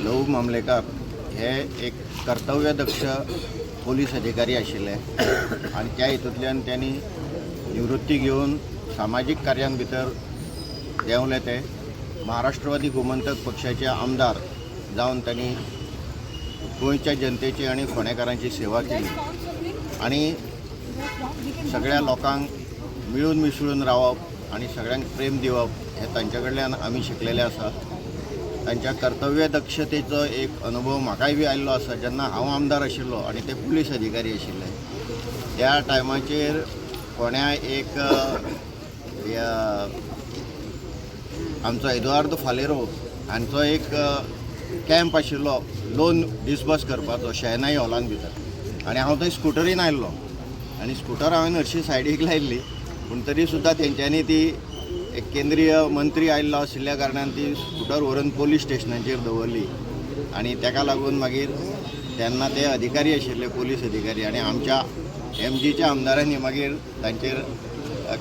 लहू मामलेकार हे एक कर्तव्यदक्ष पोलीस अधिकारी आशिल्ले आनी त्या हितूंतल्यान त्यांनी निवृत्ती घेवन सामाजीक कार्यान भितर देंवले. ते महाराष्ट्रवादी गोमंतक पक्षाचे आमदार जावन त्यांनी गोंयच्या जनतेची आनी फोंडेकारांची सेवा केली आनी सगळ्या लोकांक मिळून मिसळून रावप आनी सगळ्यांक प्रेम दिवप हें तांचे कडल्यान आमी शिकलेले आसा. तांच्या कर्तव्यदक्षतेचो एक अनुभव म्हाकाय बी आयिल्लो आसा. जेन्ना हांव आमदार आशिल्लो आनी ते पुलीस अधिकारी आशिल्ले, त्या टायमाचेर फोंड्या एक ह्या आमचो एदुआर्द फालेरो हांचो एक कॅम्प आशिल्लो लोन डिसबर्स करपाचो शेनाई हॉलान भितर आनी हांव थंय स्कुटरीन आयिल्लो आनी स्कुटर हांवें हरशी सायडीक लायिल्ली, पूण तरी सुद्दां तेंच्यांनी ती एक केंद्रीय मंत्री आयिल्लो आशिल्ल्या कारणान ती स्कुटर व्हरून पोलीस स्टेशनाचेर दवरली आनी तेका लागून मागीर तेन्ना ते अधिकारी आशिल्ले पोलीस अधिकारी आनी आमच्या एमजीच्या आमदारांनी मागीर तांचेर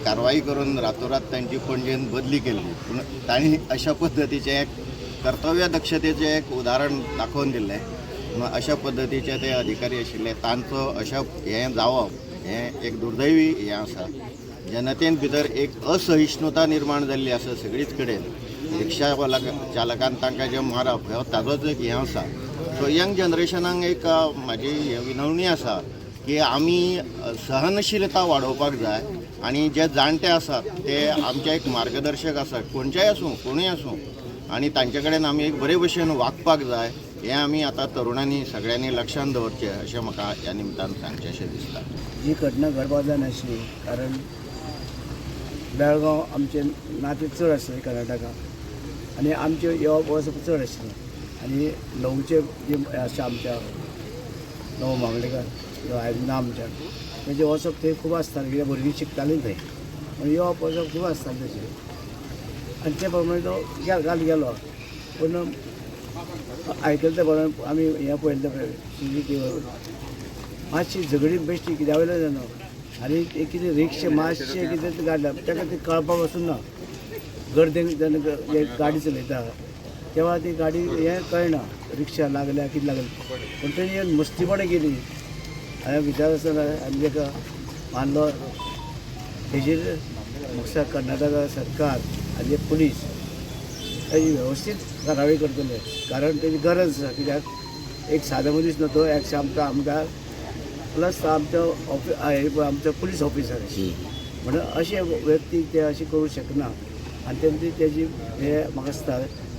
कारवाई करून रातोरात तांची पणजेन बदली केल्ली. पूण तांणी अशा पद्दतीचें एक कर्तव्यदक्षतेचें एक उदाहरण दाखोवन दिल्लें. म्हणून अशा पद्दतीचे ते अधिकारी आशिल्ले, तांचो अशा हें जावप हें एक दुर्दैवी हें आसा. जनतेन भितर एक असहिष्णुता निर्माण जाल्ली आसा सगळीच कडेन. रिक्षा चालकान तांकां जें मारप हो ताजोच एक हें आसा. सो यंग जनरेशनाक एक म्हाजी हें विनवणी आसा की आमी सहनशीलता वाडोवपाक जाय आनी जे जाणटे आसात ते आमचे एक मार्गदर्शक आसात, खंयचेय आसूं, कोणूय आसूं, आनी तांचे कडेन आमी एक बरे भशेन वागपाक जाय. हें आमी आतां तरुणांनी सगळ्यांनी लक्षांत दवरचें अशें म्हाका ह्या निमतान सांगचें अशें दिसता. ही घटना घडपाक जायनाशिल्ली, कारण बेळगांव आमचे नाते चड आसले कर्नाटका आनी आमचें येवप वचप चड आशिल्लें. आनी ल्हवूचे जे आसा आमच्या ल्हवू मामलेकार जो आयज ना आमच्या, तेजें वचप थंय खूब आसतालें, कित्याक भुरगीं शिकतालीं थंय, म्हणून येवप वचप खूब आसतालें तशें. आनी ते प्रमाणे तो काल गेलो. पूण आयकले ते प्रमाणे आमी हें पळयलें पळय CCTV, मातशी झगडी बेश्टी कित्या वयल्यान जायना. आनी एक कितें रिक्षा मातशें कितें गाडल्या ताका तें कळपा पासून ना. गर्देन जेन्ना गाडी चलयता तेव्हा ती गाडी हें कळना रिक्षा लागल्या कितें लागल्या, पूण तेणी मस्तीपणां केली. हांवें विचार आसतना आनी ताका मानलो. तेजेर म्हाका कर्नाटका सरकार आनी पुलीस ताजी वेवस्थीत कारवाय करतले, कारण तेजी गरज आसा. कित्याक एक सादो मनीस न्हू तो, एक आमचो आमदार प्लस आमचो आमचो पुलीस ऑफिसर, म्हणून अशे व्यक्ती ते अशें करूं शकना. आनी तेंची तेजी हे म्हाका दिसता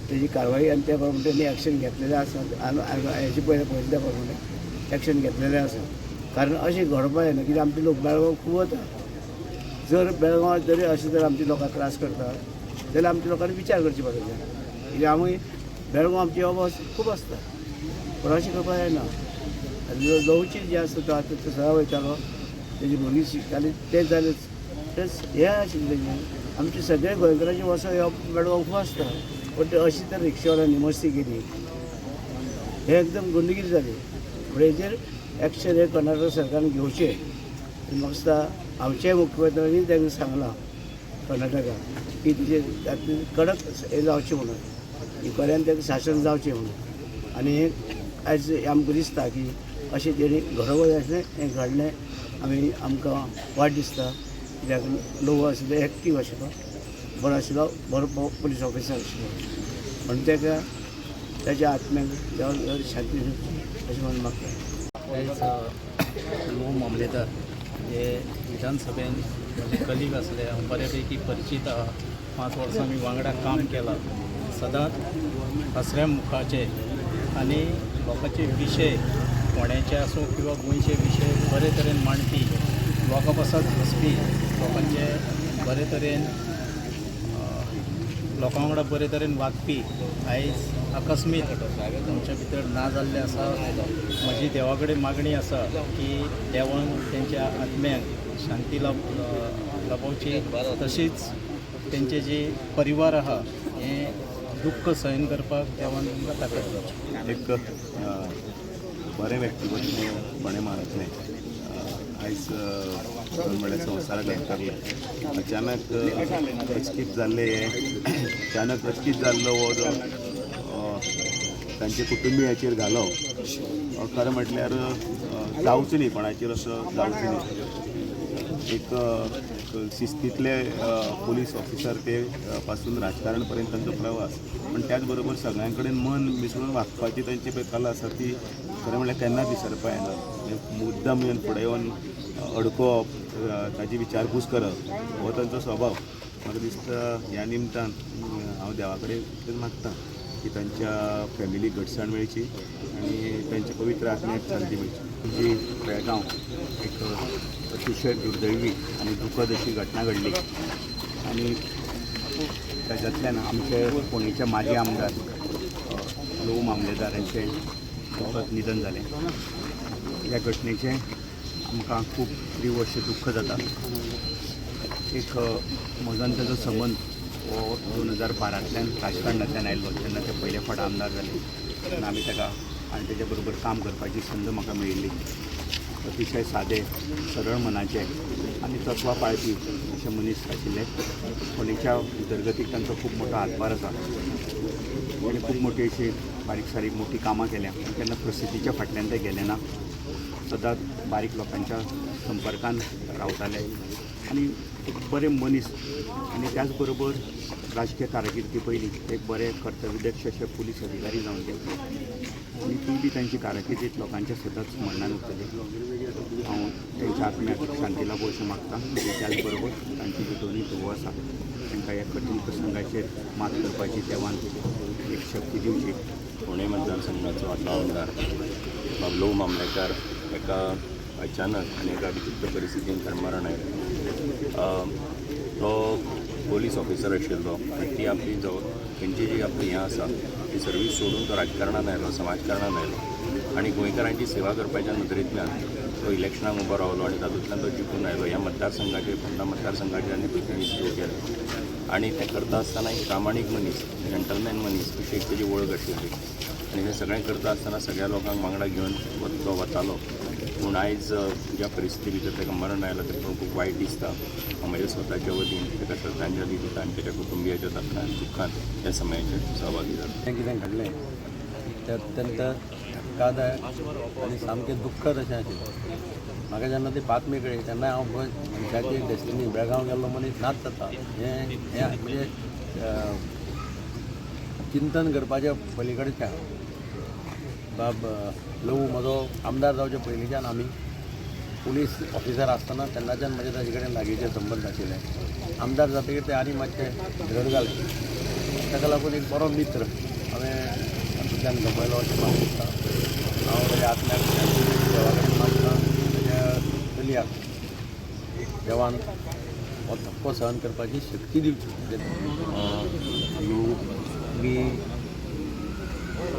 तेजी कारवाई आनी त्या प्रमाणे तेणी एक्शन घेतलेलें आसा. आनी हेजे पयले पळयले त्या प्रमाणे एक्शन घेतलेलें आसा, कारण अशें घडपा जायना. कित्याक आमचे लोक बेळगांव खूब वता. जर बेळगांवां जरी अशें जर आमच्या लोकांक त्रास करता जाल्यार आमच्या लोकांनी विचार करचे पडटले. कित्याक आमी बेळगांव आमची येवप खूब आसता, पूण अशें करपाक जायना. आनी ल्हवची जे आसता तो आतां तो सदां वयतालो, तेजी भुरगीं शिकतालीं तें जालें प्लस हें आशिल्लें तेजें आमचे सगळे गोंयकारांचे वचप येवप बेळगांव खूब आसता. पूण ते अशी तर रिक्षावाल्यांनी मस्ती केली, हें एकदम गुंडगिरी जाली. म्हणून हेजेर एक्शन हे कर्नाटक सरकारान घेवचें. आनी म्हाका दिसता आमचे मुख्यमंत्र्यांनी तांकां सांगलां कर्नाटकाक की तिजेर तातूंत कडक हें जावचें म्हणून, इन्क्वायरीन तांकां शासन जावचें म्हणून. आनी हें आयज आमकां दिसता की अशें तेणी घडोवपाक जाय आसलें, हें घडलें. आमी आमकां वायट दिसता, कित्याक लोक आशिल्लो एक्टीव आशिल्लो, बरो आशिल्लो, बरो पुलीस ऑफिसर आशिल्लो. म्हणून ताका ताच्या आत्म्याक देवान शांती दिवची अशें म्हणून मागता. आयज ल्हवू मामलेदार हे विधानसभेन म्हजे कलीग आसले. हांव बऱ्यापैकी परिचीत आहा. 5 वर्सां आमी वांगडा काम केलां. सदांच हांसऱ्या मुखाचे आनी लोकांचे विशय फोंड्याचे आसूं किंवा गोंयचे विशय बरे तरेन मांडपी, लोकां पासत झटपी, लोकांचे बरे तरेन लोकां वांगडा बरे तरेन वागपी आयज आकस्मीत आमच्या भितर ना जाल्ले आसा. म्हजी देवा कडेन मागणी आसा की देवान तेंच्या आत्म्याक शांती लाभोवची, तशीच तेंचे जी परिवार आहा हें दुख्ख सहन करपाक देवान तांकां ताकद दिवची. एक बरें व्यक्तिमत्व कोणें मारतलें आयज म्हणल्यार संवसाराक अंतरलें. अचानक अचकीत जाल्लें हें, अचानक अचकीत जाल्लो हो जो तांचे कुटुंबियाचेर घालो खरें म्हटल्यार जावचो न्ही, कोणाचेर असो जावचो न्ही. एक शिस्तींतले पोलीस ऑफिसर ते पासून राजकारण पर्यंत तांचो प्रवास, पण त्याच बरोबर सगळ्यां कडेन मन मिसळून वागपाची तांची पळय कला आसा ती खरें म्हळ्यार केन्नाच विसरपा येना. मुद्दाम येवन फुडें येवन अडकोवप, ताजी विचारपूस करप हो तांचो स्वभाव. म्हाका दिसता ह्या निमतान हांव देवा कडेन इतलेंच मागता की तांच्या फॅमिलीक घटसाण मेळची आनी तांच्या पवित्र आत्म्याक शांती मेळची. जी बेळगांव एक अतिशय दुर्दैवी आनी दुखद अशी घटना घडली आनी ताच्यातल्यान आमचे फोंडेचे माजी आमदार लवू मामलेदार हांचें दुखद निधन जालें. ह्या घटनेचें आमकां खूब तीव्र अशें दुख्ख जाता. एक म्हजो आनी ताजो संबंद हो 2012तल्यान राजकारणांतल्यान आयलो तेन्ना ते पयले फावट आमदार जाले तेन्ना आमी ताका आनी ताच्या बरोबर काम करपाची संद म्हाका मेळिल्ली. अतिशय सादे सरळ मनाचे आनी तत्वां पाळपी अशे मनीस आशिल्ले. फोंडेच्या उदरगतीक तांचो खूब मोठो हातभार आसा. ताणें खूब मोठी अशी बारीक सारीक मोठी कामां केल्या. केन्ना प्रसिद्धीच्या फाटल्यान ते गेले ना, सदांच बारीक लोकांच्या संपर्कान रावताले आनी एक बरे मनीस आनी त्याच बरोबर राजकीय कारकिर्दी पयलीं एक बरे कर्तव्यदक्ष अशे पुलीस अधिकारी जावन गेले आनी ती बी तांची कारकिर्दीत लोकांच्या सदांच स्मरणान उरतली. हांव तांच्या आत्म्याक शांती लाभो अशें मागता आनी त्याच बरोबर तांची जी दोनूय धुवो आसा तांकां ह्या कठीण प्रसंगाचेर मात करपाची देवान एक शक्ती दिवची. पुणे मतदारसंघाचो आदलो आमदार बाब लवू मामलेकार एका अचानक आनी एका विचित्र परिस्थितीन मरण आयलें. तो पोलीस ऑफिसर आशिल्लो आनी ती आपली तेंची जी आपली हें आसा ती सर्वीस सोडून तो राजकारणान आयलो, समाजकारणान आयलो आनी गोंयकारांची सेवा करपाच्या नदरेंतल्यान तो इलेक्शनाक उबो रावलो आनी तातूंतल्यान तो जिखून आयलो. ह्या मतदारसंघाचेर, फोंडा मतदारसंघाचेर आनी प्रतिनिधित्व केलें आनी तें करता आसतना एक प्रामाणीक मनीस, जंटलमॅन मनीस अशी एक तेजी वळख आशिल्ली आनी हें सगळें करता आसतना सगळ्या लोकांक वांगडा घेवन तो वतालो. पूण आयज ज्या परिस्थिती भितर ताका मरण आयलां तें पळोवन खूब वायट दिसता. हांव म्हज्या स्वताच्या वतीन ताका श्रद्धांजली दिता आनी ताच्या कुटुंबियाच्या दुख्खान ह्या समयाचेर सहभागी जाता. तें कितें घडलें तें अत्यंत धक्कादायक आनी सामकें दुख्खद अशें आशिल्लें. म्हाका जेन्ना ती बातमी कळ्ळी तेन्ना हांव मनशाची डेस्टिनी बेळगांव गेल्लो मनीस नाच जाता हें हें म्हणजे चिंतन करपाच्या पलीकडचें. बाब लवू म्हजो आमदार जावचे पयलींच्यान आमी पुलीस ऑफिसर आसतना तेन्नाच्यान म्हजे ताजे कडेन लागींचे संबंद आशिल्ले. आमदार जातकीर ते आनी मातशे दृढ जाले. ताका लागून एक बरो मित्र हांवें तातूंतल्यान गमयलो अशें म्हाका दिसता. हांव म्हज्या आत्म्याक देवा कडेन मागता, म्हज्या चलयाक देवान हो धक्को सहन करपाची शक्ती दिवची. मी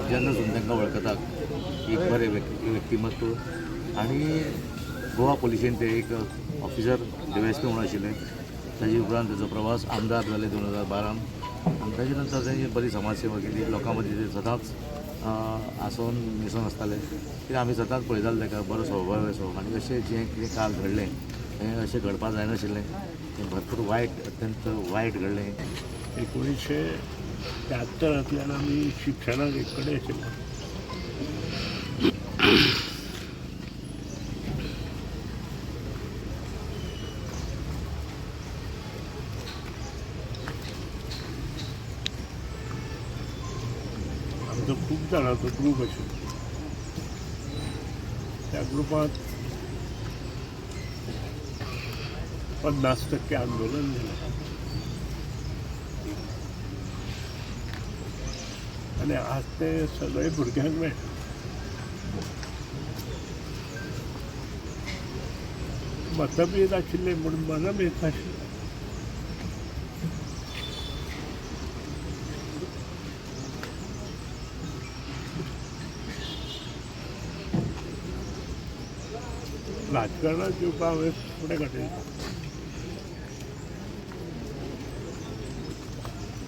जेन्ना सुद्दां तांकां वळखता एक बरें व्यक्तिमत्व आनी गोवा पोलिशेन ते एक ऑफिसर डीवायएसपी म्हणून आशिल्ले. ताजे उपरांत ताजो प्रवास आमदार जाले 2012 आनी ताजे नंतर तांणी बरी समाजसेवा केली. लोकां मदीं ते सदांच आसून मिसोन आसताले. कित्याक आमी सदांच पळयताले ताका बरो स्वभाव असो आनी अशें जें कितें काल घडलें हें अशें घडपाक जायनाशिल्लें. तें भरपूर वायट, अत्यंत वायट घडलें. 1973 आमी शिक्षणाक एक कडेन आशिल्ले. आमचो खूब जाणांचो ग्रूप आशिल्लो. त्या ग्रुपांत 50% आंदोलन जालें आनी आज ते सगळे भुरग्यांक मेळटा. मतभेद आशिल्ले म्हूण मनभेद नाशिल्ले. राजकारणात येवपा हांवें फुडें काडलें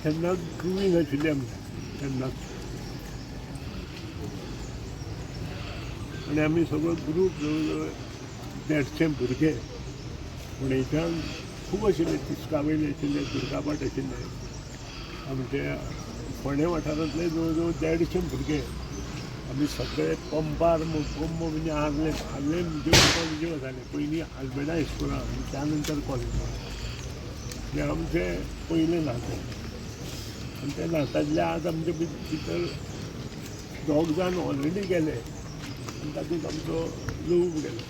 तेन्नाच ग्रुवींग आशिल्ली आमचें तेन्नाच आनी आमी सगळो ग्रूप जवळ जवळ 150 भुरगे पुणेच्यान खूब आशिल्ले, तिस्कावयले आशिल्ले, दुर्गाभाट आशिल्ले, आमच्या फोंडे वाठारांतले जवळ जवळ 150 भुरगे आमी सगळे पंपार पंप म्हणजे आर्लेम आर्लेम जेवण कॉलेजी वताले पयलीं आल्बेडा हायस्कुलान आनी त्या नंतर कॉलेजान. हें आमचें पयलें नातें आनी त्या नात्यांतलें आज आमचे भितर दोग जाण ऑलरेडी गेले आनी तातूंत आमचो लवू गेलो.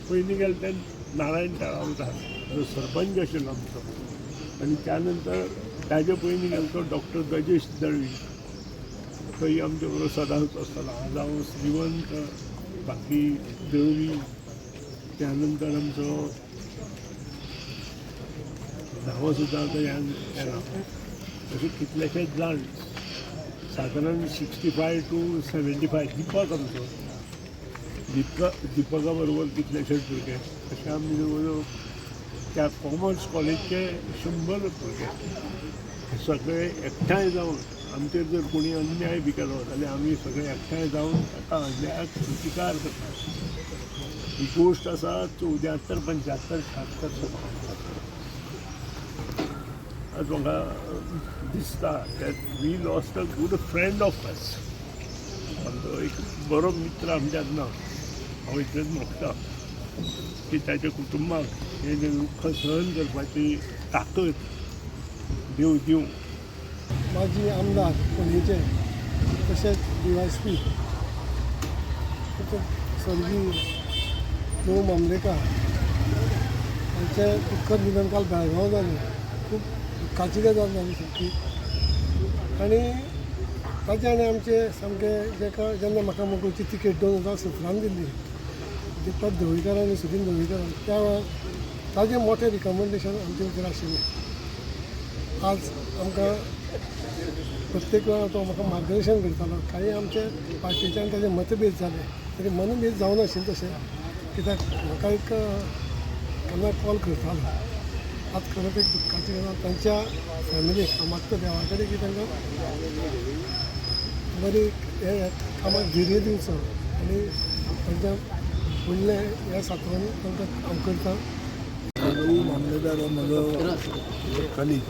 पयलीं गेले ते नारायण तळावकार जो सरपंच आशिल्लो आमचो आनी त्या नंतर ताजे पयलीं गेलो तो डॉक्टर गजेश दळवी, तोय आमचे बरोबर सदांच आसतालो. आज हांव श्रीवंत बाकी दळवी, त्या नंतर आमचो नांवां सुद्दां आतां येना. अशे कितलेशेच जाण सादारण 65 to 75 Deepak आमचो दीपका बरोबर कितलेशेच भुरगे अशे आमी जवळ जवळ त्या कॉमर्स कॉलेजचे 100 भुरगे सगळे एकठांय जावन आमचेर जर कोणी अन्याय बी केलो जाल्यार आमी सगळे एकठांय जावन ताका अन्यायाक प्रतिकार करतात. ही गोश्ट आसा 74, 75, 76, 77. आज म्हाका दिसता that we lost a good friend of us. आमचो एक बरो मित्र आमच्यांत ना. हांव इतलेंच मागता की ताच्या कुटुंबाक हें जें दुख्ख सहन करपाची ताकद देव दिवं. माजी आमदार पणजेचे तशेंच DYSP स्वर्गीय लवू मामलेकार हांचें दुख्खद निधन काल बेळगांव जालें. खूब दुख्खाची गजाल जाली सारकी. आनी ताचे आनी आमचे सामके जेका जेन्ना म्हाका मगोची तिकेट 2017 दिल्ली दीपक ढवळीकार आनी सुदीन ढवळीकारान, त्या वेळार ताजें मोठें रिकमेंडेशन आमचे भितर आशिल्लें. आज आमकां प्रत्येक वेळार तो म्हाका मार्गदर्शन करतालो. काही आमचे पार्टीच्यान ताजे मतभेद जाले तरी मनभेद जावनाशिल्ले तशें, कित्याक म्हाका एक केन्ना कॉल करतालो. आज खरेंच एक दुख्खाची गजाल. तांच्या फॅमिलीक हांव मागता देवा कडेन की तांकां बरी हे कामाक धैर्य दिवचो आनी तांच्या फुडलें ह्या सातवान तांकां हांव करता. लवू मामलेदार हो म्हजो कलीग.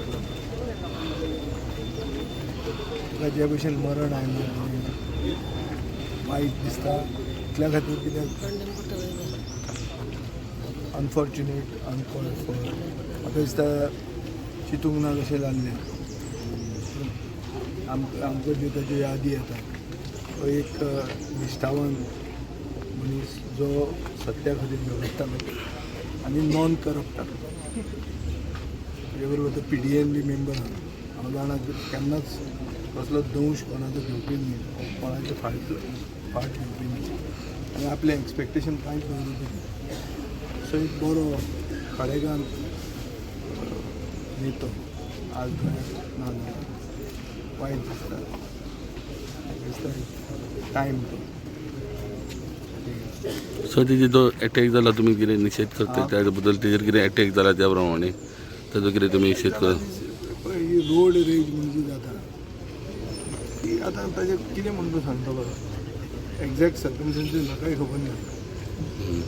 ताका जे भशेन मरण आयलें वायट दिसता इतल्या खातीर, कित्याक अनफॉर्च्युनेट अनकॉल्ड फॉर. म्हाका दिसता चिंतूंक ना कशें जाल्लें. आमकां ज्यो ताज्यो यादी येता, तो एक निश्ठावन मनीस जो सत्या खातीर झगडटालो आनी नॉन करप्ट. ताजे बरोबर तो PDN बी मेंबर आहा. हांव जाणा केन्नाच कसलो दंश कोणाचो घेवपी न्ही, कोणाचें फाट घेवपी न्ही आनी आपलें एक्सपेक्टेशन कांयच दवरपी न्ही. सो एक बरो खडेगांत नेतो आज ना जाल्यार वायट दिसता. दिसता टायम तो. सो तेजेर जो एटॅक जाला तुमी कितें निशेध करता त्या बद्दल? तेजेर कितें एटॅक जाला त्या प्रमाणे ताजो कितें तुमी निशेध करता? ही रोड रेज म्हणजे जाता ती आतां ताजें कितें म्हण तूं सांगतलो एग्जॅक्ट सर्कमस्टन्सीस म्हाकाय खबर ना.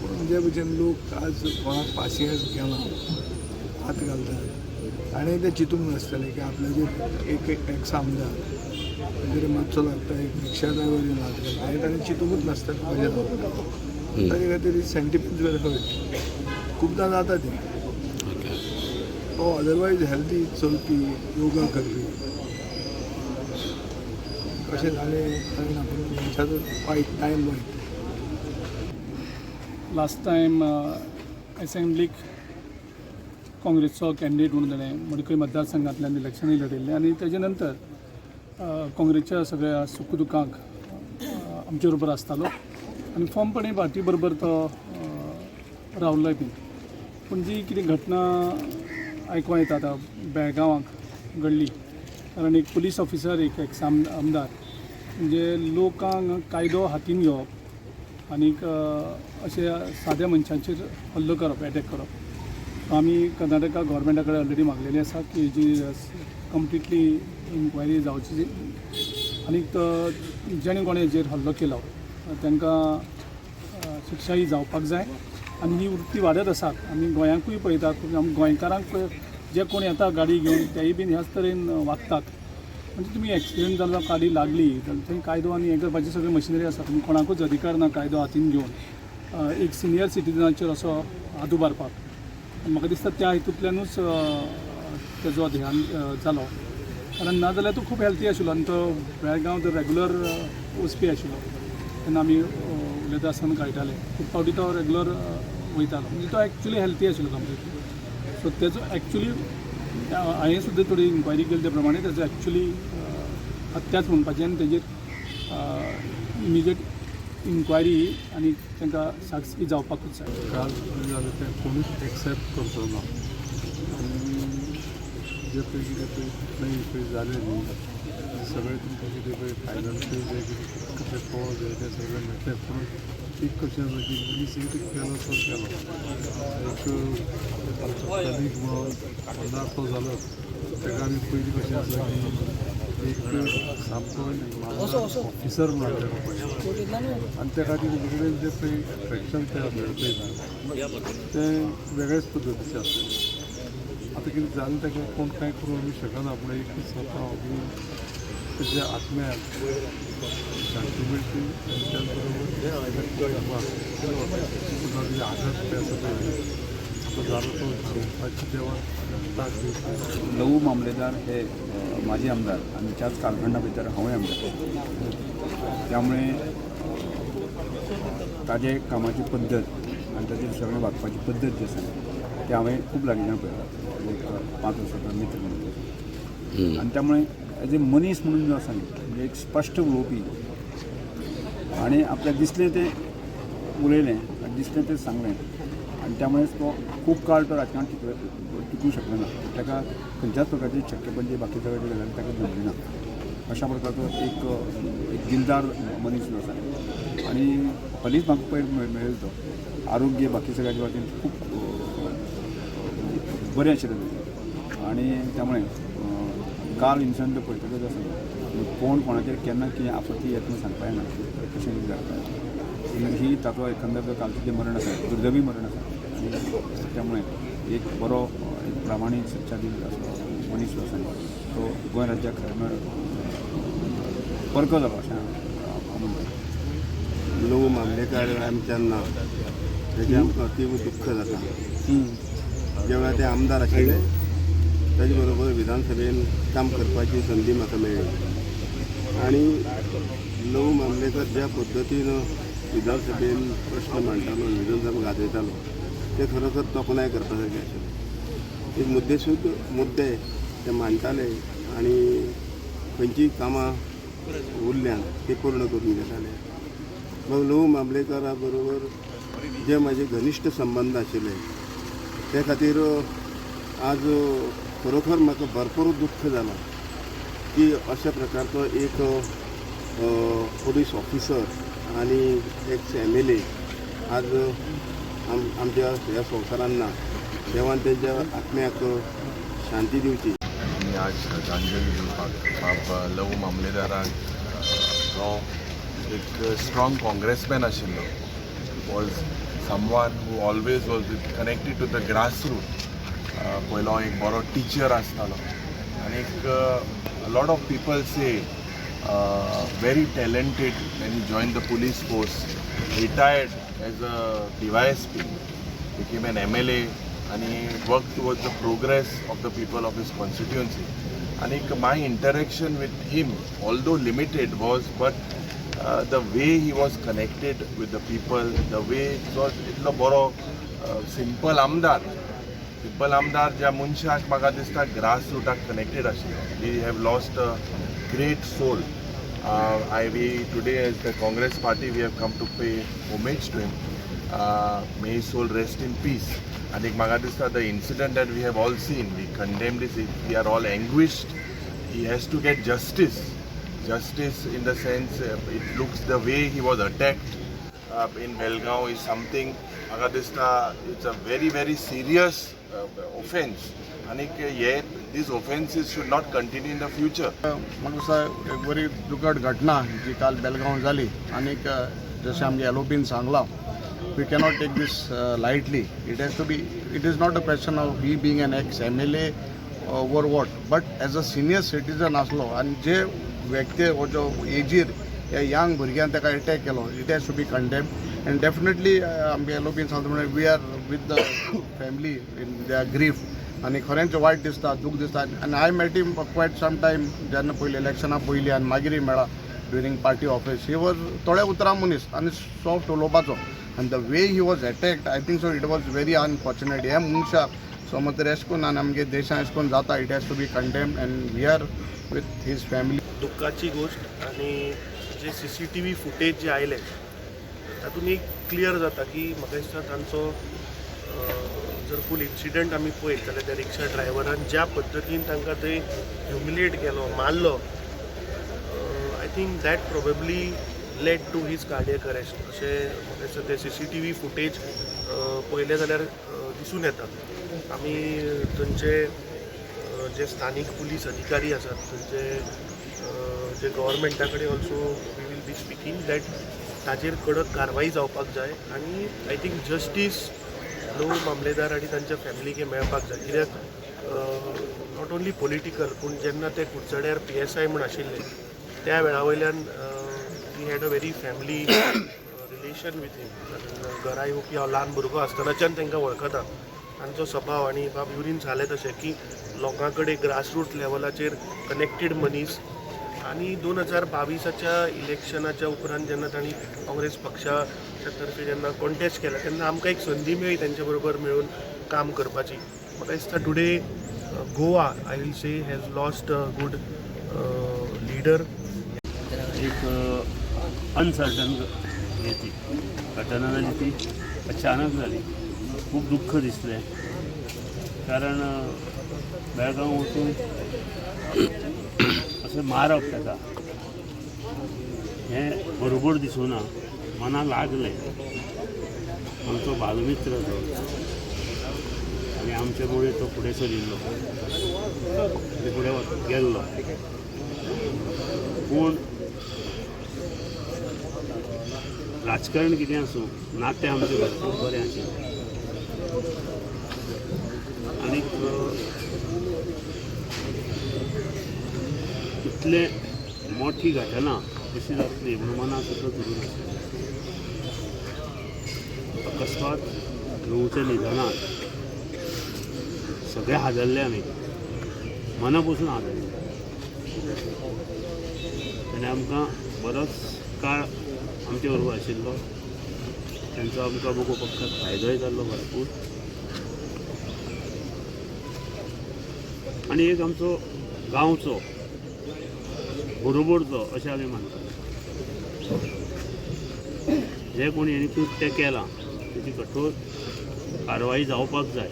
पूण जे भशेन लोक आज कोणाक पासियेंस घेना, हात घालतात आनी ते चिंतूंक नासतलें की आपल्याचेर एक एक्स आमदार ताजेर मातसो लागता, एक रिक्षा ड्रायवर येवन हात घालता, हें ताणें चिंतुकूच नासता कशें जाता. ताजे खातीर सेंटिमेंट्स वेर हर्ट. खुबदां जाता तें. तो अदरवायज हेल्दी चलपी, योगा करपी, कशें जालें कळना, पूण मनशाचो वायट टायम वायट. लास्ट टायम असेंब्लीक काँग्रेसचो कॅन्डिडेट म्हणून ताणें मडकय मतदारसंघांतल्यान इलेक्शनूय लढयल्लें आनी ताजे नंतर काँग्रेसच्या सगळ्या सुख दुखांक आमचे बरोबर आसतालो आनी फर्मपणी पार्टी बरोबर तो रावलोय बीन. पूण जी कितें घटना आयकोंक येता आतां बेळगांवाक घडली, कारण एक पुलीस ऑफिसर एक एक्स आमदार म्हणजे लोकांक कायदो हातीन घेवप आनीक अशे साद्या मनशांचेर हल्लो करप, एटॅक करप. आमी कर्नाटका गव्हर्मेंटा कडेन ऑलरेडी मागलेली आसा की जी कंप्लिटली इन्क्वायरी जावची आनीक जेणे कोणें हेजेर हल्लो केलो तांकां शिक्षाही जावपाक जाय. आनी ही वृत्ती वाडत आसा. आमी गोंयांकूय पळयतात, आमी गोंयकारांक जे कोण येता गाडी घेवन तेय बीन ह्याच तरेन वागतात. म्हणजे तुमी एक्सिडंट जालो, गाडी लागली जाल्यार थंय कायदो आनी हें करपाची सगळी मशिनरी आसा. तुमी कोणाकूच अधिकार ना कायदो हातीन घेवन एक सिनियर सिटीजनाचेर असो हात उबारपाक. आनी म्हाका दिसता त्या हितूंतल्यानूच तेजो ध्यान जालो, कारण ना जाल्यार तो खूब हेल्थी आशिल्लो आनी तो बेळगांव तो रेगुलर वचपी आशिल्लो. तेन्ना आमी उलयता आसतना कळटालें खूब फावटी तो रेगुलर वयतालो, म्हणजे तो एक्चुली हेल्थी आशिल्लो कंप्लिटली. सो तेजो एक्चुली हांवें सुद्दां थोडी इन्क्वायरी केली त्या प्रमाणे तेजो एक्चुली हत्याच म्हणपाची आनी तेजेर इमिजिएट इन्क्वायरी आनी तांकां साक्षी जावपाकूच जाय. काल जालें तें कोणूच एक्सेप्ट करचो ना आनी जे पळय कितें पळय नाही पळय जालें न्ही सगळें तुमकां कितें पळय फायनल जें कितें कशें कळोंक जाय तें सगळें मेळटलें. पूण एक कशें आसा की मनीस एक केलो तो केलो, एक आमचो कलीग म्हणून आमदार तो जालो, ताका आमी पयलीं कशें आसा की एक सामको ऑफिसर म्हणून ताका पळयता आनी त्या खातीर तेजे कडेन जें पळय एट्रेक्शन तयार जालें पळय तें वेगळेच पद्दतीचें आसलें. आतां कितें जालें ताका कोण कांय करूंक आमी शकना, पूण एकूच सांगता हांव की तेज्या आत्म्याक शांती मेळची आनी त्याच बरोबर ताच्या कुटुंबाक ताजो आघात पळय आसा पळय तो जालो तो झेलपाची देवान तांक दिवची. लवू मामलेदार हे माजी आमदार आनी त्याच कालखंडा भितर हांवूय आमदार, त्यामुळे ताजे कामाची पद्दत आनी ताजे सगळें वागपाची पद्दत जी आसा ती हांवें खूब लागींच्यान पळयला, एक 5 वर्सांचो मित्र म्हणून. आनी त्यामुळे एज ए मनीस म्हणून जो आसा न्ही, म्हणजे एक स्पश्ट उलोवपी आनी आपल्याक दिसलें तें उलयलें आनी दिसलें तें सांगलें आनी त्यामुळेच तो खूब काळ तो राजकारणात टिकूंक शकलो ना. ताका खंयच्याच प्रकारची छक्केपंजे बाकी सगळे गजाली ताका जमली ना. अशा प्रकारचो एक एक दिलदार मनीस जो आसा आनी हालींच म्हाका पयर मेळिल्लो तो आरोग्य बाकी सगळ्याच्या बाबतींत खूब बरें आशिल्लें ताजें. आनी त्यामुळे काल इन्सिडंट पळयतकच आसा कोण कोणाचेर केन्ना कितें आपत्ती येता म्हूण सांगपा येना, कशें कितें जाता. ही ताचो एकंदर कालचें जें मरण आसा दुर्दैवी मरण आसा आनी त्यामुळे एक बरो एक प्रामाणीक सच्चा दिल असो मनीस जो आसा तो गोंय राज्याक खरें म्हळ्यार परको जालो अशें हांव म्हणटा. लवू मामलेकार आमच्यान ना तेजें आमकां अतीव दुख्ख जाता. ज्या वेळार ते आमदार आशिल्ले ताजे बरोबर विधानसभेन काम करपाची संदी म्हाका मेळ्ळी आनी लवू मामलेकर ज्या पद्दतीन विधानसभेन प्रश्न मांडटालो, विधानसभा गाजयतालो ते खरोखर तोखणाय करपा सारकें आशिल्लें. एक मुद्देसूद मुद्दे ते मांडटाले आनी खंयचीय कामां उरल्यान ती पूर्ण करून घेताले. मग लवू मामलेकरा बरोबर जे म्हाजे घनिश्ट संबंद आशिल्ले ते खातीर आज खरोखर म्हाका भरपूर दुख्ख जालां की अशा प्रकारचो एक पुलीस ऑफिसर आनी एक्स MLA आज आमच्या ह्या संवसारान ना. देवान तेंच्या आत्म्याक शांती दिवची. आमी आज श्रद्धांजली दिवपाक बाब लवू मामलेदाराक, जो एक स्ट्रॉंग काँग्रेसमॅन आशिल्लो, was someone who always was connected to the grassroot. पयलो एक बरो टिचर आसतालो आनी एक lot of people say very talented and he joined the police force, retired as a DYSP, became an MLA and he worked towards the progress of the people of his constituency. And my interaction with him, although limited, was but the way he was connected with the people, the way it was itlo boro simple आमदार, simple आमदार ज्या मनशाक म्हाका दिसता grass रुटाक connected आशिल्लो. We have lost a great soul. We today as the Congress party we have come to pay homage to him. May his soul rest in peace. आनी म्हाका दिसता the incident that we have all seen, we condemn this, we are all anguished. He has to get justice. Justice in the sense it looks the way he was attacked in Belgaum is something म्हाका दिसता it's a very very serious offence आनीक हे these offences should not continue in the future. म्हाका दिसता एक बरी दुखद घटना जी काल बेलगांव जाली आनीक जशें आमगे एलओपीन सांगलां, we cannot take this lightly. It has to be, it is not a question of he being an ex MLA or what, but as a senior citizen आसलो आनी जे व्यक्ती हो जो एजीर ह्या यंग भुरग्यान ताका एटॅक केलो, it has to be condemn. And definitely आमगे एलओपीन सांगता म्हणल्यार we are with the family in their grief. आनी खरेंच वायट दिसता, दूख दिसता. आनी I met him quite some time जेन्ना पयलीं इलेक्शना पयलीं आनी मागीरय मेळ्ळा during party office. He was थोड्या उतरां मनीस आनी सॉफ्ट उलोवपाचो, आनी the way he was attacked, I think so it was very unfortunate. हे मनशाक समज तर एशें करून आनी आमगे देशान एशें करून जाता, it has to be condemn and we are with his family. दुःखाची गोष्ट. आनी जे CCTV footage जे आयले तातूंत एक क्लियर जाता की म्हाका दिसता तांचो जर फूल इन्सिडंट आमी पळयत जाल्यार त्या रिक्षा ड्रायव्हरान ज्या पद्दतीन तांकां थंय ह्युमिलेट केलो, मारलो, I think that probably led to his cardiac arrest अशें म्हाका दिसता. ते CCTV footage पळयलें जाल्यार दिसून येता. आमी थंयचे जे स्थानीक पुलीस अधिकारी आसात, थंयचे जे गव्हर्मेंटा कडेन also we will be speaking that ताजेर कडक कारवाई जावपाक जाय. आनी I think justice Lovu Mamledar आनी तांच्या फॅमिलीक मेळपाक जाय. कित्याक not only political पूण जेन्ना ते कुडचड्यार PSI म्हूण आशिल्ले त्या वेळा वयल्यान we had a very family relation with him. घरा येवपी हांव ल्हान भुरगो आसतनाच्यान तांकां वळखता. तांचो स्वभाव आनी बाब युरीन सांगलें तशें की लोकां कडेन ग्रासरूट लेवलाचेर कनेक्टेड मनीस. आनी 2022 इलेक्शनाच्या उपरांत जेन्ना तांणी काँग्रेस पक्षाच्या तर्फे जेन्ना कॉन्टेस्ट केला तेन्ना आमकां एक संदी मेळ्ळी तांचे बरोबर मेळून काम करपाची. म्हाका दिसता today Goa I will say has lost a good leader. एक अनसर्टन ती घटना जाली, ती अचानक जाली. खूब दुःख दिसलें, कारण बेळगांव वचून अशें मारप ताका हें बरोबर दिसूना, मनाक लागलें. आमचो बालमित्र तो आनी आमचे मुळे तो फुडें सरिल्लो आनी फुडें गेल्लो. पूण राजकारण कितें आसूं, नातें आमचें भरपूर बरें आशिल्लें. आनीक इतले मोठी घटना अशी जातली म्हणून मनाक सुद्दां धरून आशिल्लें. अकस्मात लवूच्या निधनान सगळे हादरले आमी, मना पसून हादरले. आनी आमकां बरोच काळ आमचे बरोबर आशिल्लो, तांचो आमकां मगो पक्षाक फायदोय जाल्लो भरपूर. आनी एक आमचो गांवचो बरोबरचो अशें आमी मानतात. जे कोणी हेणी कृत्य केलां तेची कठोर कारवाई जावपाक जाय.